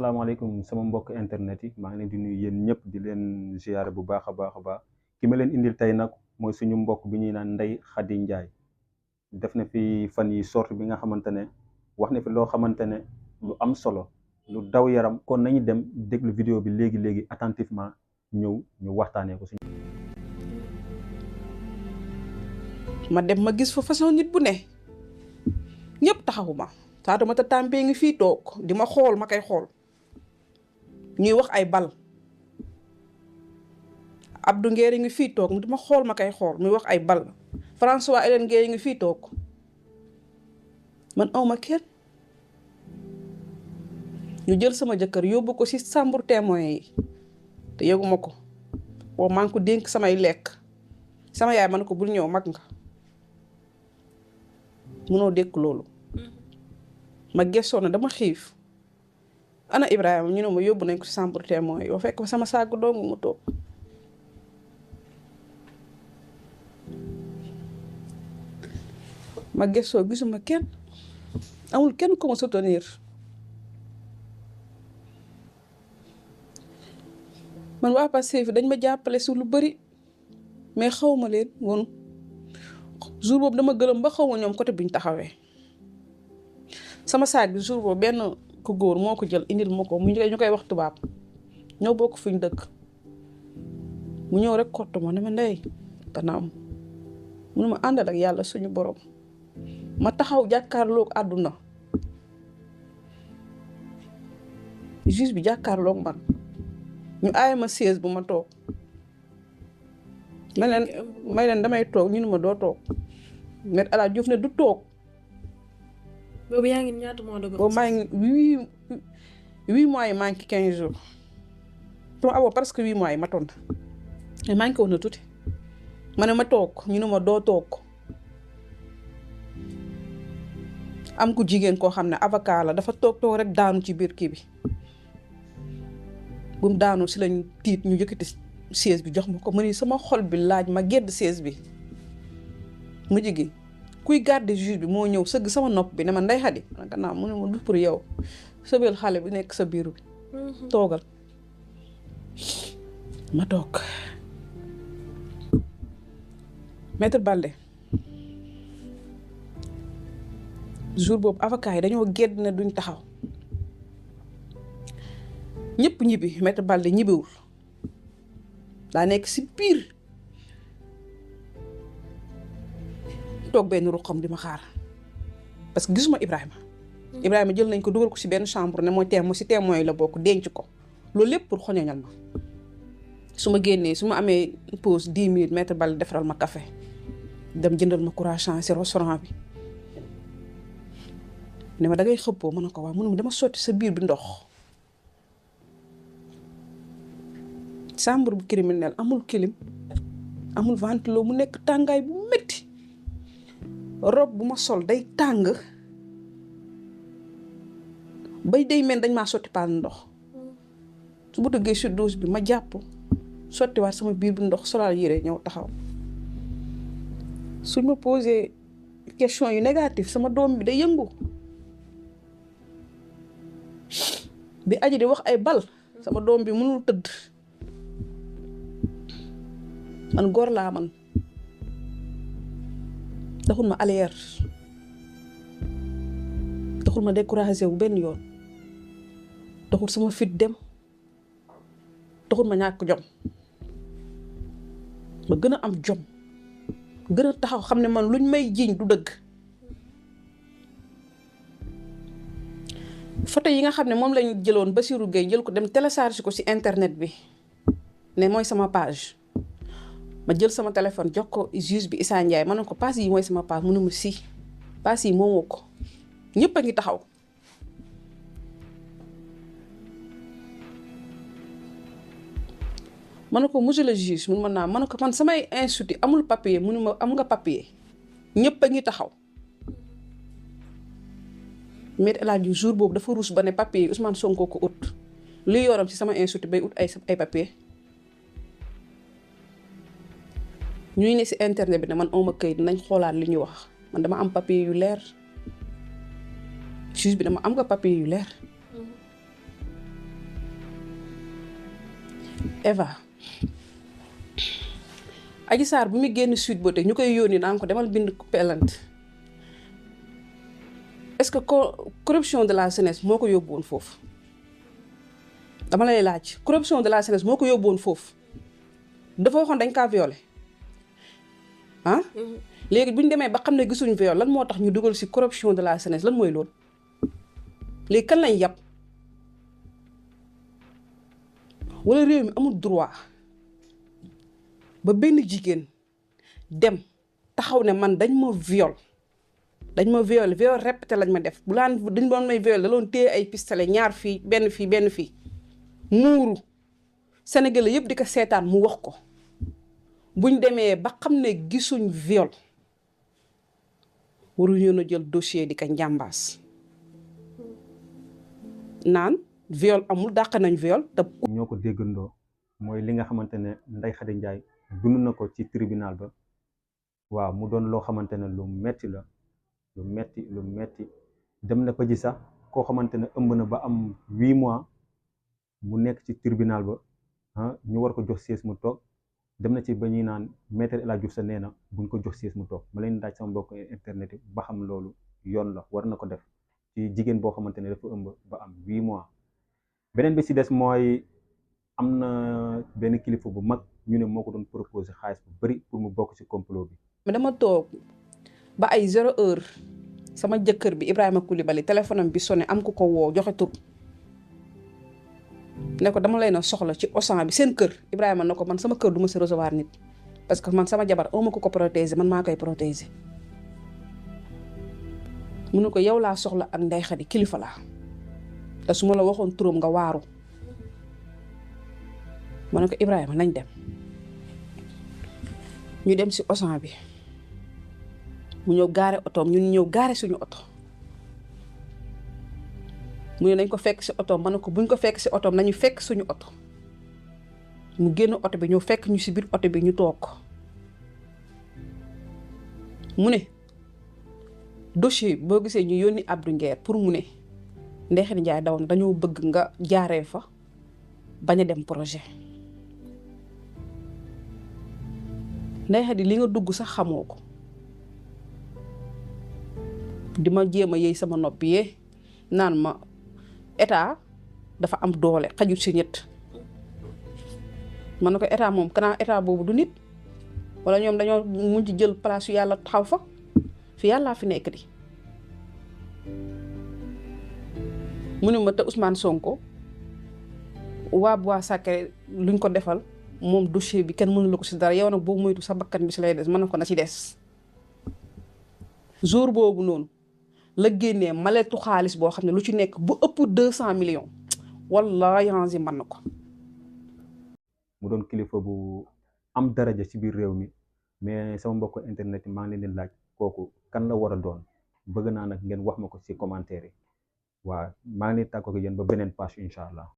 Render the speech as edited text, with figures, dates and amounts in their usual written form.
asalaamaaleykum sama mbokk internet yi maa ngi leen di nuyu yéen ñëpp di leen ziyaare bu baax a baax ki ma leen indil tey nag mooy suñu mbokk bi ñuy naan Ndeye Khady Ndiaye def na fi fan yi sorte bi nga xamante ne wax na fi loo xamante ne lu am solo lu daw yaram kon nañu dem déglu vidéo bi léegi attentivement ñëw ñu waxtaanee ko suñu. ma dem ma gis fa façon nit bu ne ñëpp taxawuma Fatoumata També ngi fii toog di ma xool ma koy xool ñuy wax ay bal Abdou Nguer ngi fii toog di ma xool ma koy xool muy wax ay bal François Hélène Guèye ngi fii toog man awma kenn ñu jël sama jëkkër yóbbu ko ci chambre témoin yi te yëguma ko boobu maa ngi ko dénk samay lekk sama yaay man ko bul ñëw mag nga munoo dékk loolu ma gëstoo na dama xiif ana Ibrahima ñu ne ma yóbbu nañ ko ci chambre témoin yoo fekk fa sama saagu doomu mu toog ma gëstoo gisuma kenn amul kenn ko ma soutenir man waa Pastef dañ ma jàppale si lu bari mais xawma leen woon jour boobu dama gëlëm ba xawma ñoom côté bi ñu taxawee sama saag bi jour boobu benn ku góor moo ko jël indil ma ko ñu koy wax tubaab ñoo bokk fi ñu dëkk mu ñëw rek kottu ma ne ma Ndeye gannaaw mu ne ma àndal ak yàlla suñu borom ma taxaw jàkkaarloog àdduna juge bi jàkkaarloog man ñu aaye ma siège bu ma toog may leen damay toog ñu ne ma doo toog Me El Hadji Diouf ne du toog. boobu yaa ngi ñaata mois de grossesse. boobu maa ngi 8 mois yi manqué 15 jours sama abo presque 8 mois yi matoon na mais manqué woon na tuuti ma ne ma toog ñu ne ma doo toog am ku jigéen koo xam ne avocat la dafa toog rek daanu ci biir kii bi bu mu daanu si lañ tiit ñu yëkkati siège bi jox ma ko ma ni sama xol bi laaj ma gedd siège bi mu jigi kuy garde juge bi moo ñëw sëgg sama nopp bi ne ma Ndeye Khady man gannaaw mu ne ma du pour yow sëbeel xale bi nekk sa biir bi toogal ma toog maître Balde jour boobu avocat yi dañoo gedd ne duñ taxaw ñëpp ñibbi maître Balde ñibbiwul daa nekk si biir toog benn ruqam di ma xaar parce que gisuma Ibrahima jël nañ ko dugal ko si benn chambre ne mooy témoin si témoin yi la bokk denc ko loolu lépp pour xoñoñal ma su ma génnee su ma amee pause 10 minutes maître Balde defaral ma café dem jëndal ma croissant si restaurant bi ne ma da ngay xëppoo ma ne ko waaw mu ne ma dama sotti sa biir bi ndox chambre bu criminel amul clim amul ventilo mu nekk tàngaay bu métti robe bu ma sol day tàng bay day mel dañ maa sotti paan ndox su ma duggee si douche bi ma jàpp sottiwaat sama biir bi ndox solal yére ñëw taxaw suñ ma posé question yu négatif sama doom bi day yëngu bi aji di wax ay bal sama doom bi mënul tëdd man góor laa man taxul ma alière taxul ma découragé wu benn yoon taxul sama fit dem taxul ma ñàkk jom ma gën a am jom gën a taxaw xam ne man luñ may jiiñ du dëgg photo yi nga xam ne moom lañu jëloon Bassirou Gueye jël ko dem télécharge ko ci internet bi ne mooy sama page ma jël sama téléphone jox ko juge bi Issa Ndiaye ma ne ko pass yi mooy sama page mu ne ma si pass yi moomoo ko ñëpp a ngi taxaw ma ne ko monsieur le juge mun ma naa ma ne ko man samay institut amul papier mu ne ma am nga papier ñëpp a ngi taxaw Me El Hadji jour boobu dafa ruus ba ne papier yi Ousmane Sonko ko ut li yoram ci sama institut bay ut ay papier ñuy ne si internet bi ne man awma këyit nañ xoolaat li ñuy wax man dama am papier yu leer juge bi dama am nga papier yu leer Eva Adji Sarr bu muy génn Sweet Beauté ñu koy yónni naan ko demal bind pelante est-ce que corruption de la jeunesse moo ko yóbbu woon foofu dama lay laaj corruption de la jeunesse moo ko yóbbu woon foofu dafa waxoon dañ kaa violé ah léegi bu ñu demee ba xam ne gisuñ viol lan moo tax ñu dugal ci corruption de la jeunesse lan mooy loolu léegi kan lañ yàpp wala réew mi amul droit ba benn jigéen dem taxaw ne man dañ ma viol répété lañ ma def bu laan dañ doon may viol da doon téye ay pistolet ñaar fii benn fii muuru Sénégalais yëpp di ko seetaan mu wax ko buñ demee ba xam ne gisuñ viol waruñu na jël dossier di ko njàmbaas naan viol amul dàq nañ viol te ñoo ko déggandoo mooy li nga xamante ne Ndeye Khady Ndiaye dund na ko ci tribunal ba waaw mu doon loo xamante ne lu metti la lu metti dem na ko ji sax koo xamante ne ëmb na ba am 8 mois mu nekk ci tribunal ba ñu war ko jox siège mu toog dem na ci ba ñuy naan maître El Hadji Diouf sa nee na buñ ko jox siège mu toog ma leen daaj sama mbokk internet yi ba xam loolu yoon la war na ko def ci jigéen boo xamante ne dafa ëmb ba am 8 mois beneen bi ci des mooy am na benn kilifa bu mag ñu ne moo ko doon proposé xaalis bu bari pour mu bokk ci complot bi. mais dama toog ba ay 0 heure sama jëkkër bi Ibrahima Coulibaly téléphone am bi sonné am ku ko woo joxe tur ne ko dama lay na soxla ci Auchan bi seen kër Ibrahima na ko man sama kër du ma si recevoir nit parce que man sama jabar awma ko protéger man maa koy protéger mu ne ko yow laa soxla ak Ndeye Khady kilifa laa te su ma la waxoon turam nga waaru ma ne ko Ibrahima nañ dem ñu dem si Auchan bi mu ñëw gaare otoom ñun ñëw gaare suñu oto mu ne nañ ko fekk si otoom ma ne ko buñ ko fekk si otoom nañu fekk suñu oto mu génn oto bi ñëw fekk ñu si biir oto bi ñu toog mu ne dossier boo gisee ñu yónni Abdou Nguer pour mu ne Ndeye Khady Ndiaye daw na dañoo bëgg nga jaaree fa bañ a dem projet Ndeye Khady li nga dugg sax xamoo ko di ma jéem a yëy sama nopp yee naan ma état dafa am doole xajut si ñett man na ko état moom kanaa état boobu du nit wala ñoom dañoo mujj jël place yu yàlla taxaw fa fi yàllaa fi nekk di mu ne ma te Ousmane Sonko waa Bois Sacré luñ ko defal moom dossier bi kenn mënu la ko si dara yow nag boo moytu sa bakkan bi si lay des mën na ko na ci des jour boobu noonu la génnee maletu xaalis boo xam ne lu ci nekk bu ëpp 200 millions wallaahi yangi mën na ko mu doon kilifa bu am daraja ci biir réew mi mais sama mbokk internet yi maa ngi leen di laaj kooku kan la war a doon bëgg naa nag ngeen wax ma ko ci commentaire yi waaw maa ngi leen di tàggoo ak yéen ba beneen page incha allah.